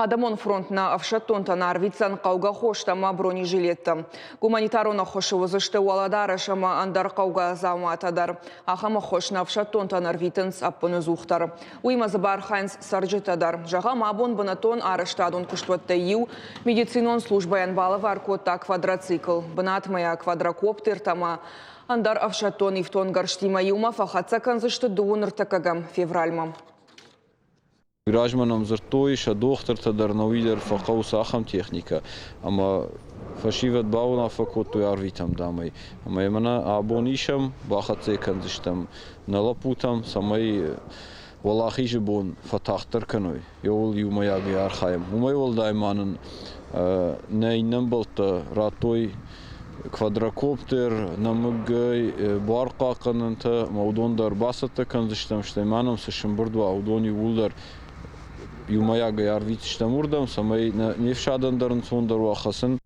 Адӕмон фронт нӕ ӕфсӕддонтӕн арвитдзӕн хъӕугӕ хостӕ ӕмӕ бронежилеттӕ. Гуманитарон ӕххуысы уыдзысты уӕлӕдарӕс ӕмӕ ӕндӕр хъӕугӕ дзауматӕ дӕр. Ахӕм ӕххуыс нӕ ӕфсӕддонтӕн ӕрвитынц ӕппынӕдзухдӕр. Уыимӕ дзы бархайынц цӕрджытӕ дӕр. Зӕгъӕм, абон бынӕттон арӕзтадон куыстуӕттӕй иу медицинон службӕйӕн балӕвар кодта квадроцикл. Бынатмӕ йӕ квадрокоптертӕ ӕмӕ ӕндӕр ӕфсӕддон ифтонггӕрзтимӕ иумӕ фӕхӕццӕ кӕндзысты дыууын ӕртыккӕгӕм февральмӕ. Размӕ нӕм дзырдтой, сӕ дохтыртӕ дӕр нӕуи дӕр фӕхъӕуы цахӕм техникӕ, ӕмӕ фӕсивӕд бауынаффӕ кодтой арвитӕм, дам ӕй. Ӕмӕ йӕ мӕнӕ абон исӕм, бахӕццӕ кӕндзыстӕм нӕ лӕппутӕм, цӕмӕй Уӕлахизы бон фӕтагъддӕр кӕной, еуыл иумӕйагӕй архайӕм. Уымӕй уӕлдай ма нын нӕ иннӕ ӕмбӕлттӕ радтой квадрокоптер, нӕмыгӕй буархъахъхъӕнӕнтӕ ӕмӕ уыдон дӕр бацӕттӕ кӕндзыстӕм, стӕй ма нӕм цы сӕмбырд уа, уыдон иууылдӕр иумӕйагӕй арвитдзыстӕм уырдӕм, цӕмӕй не фсадӕн дӕр ӕнцондӕр уа хӕцын.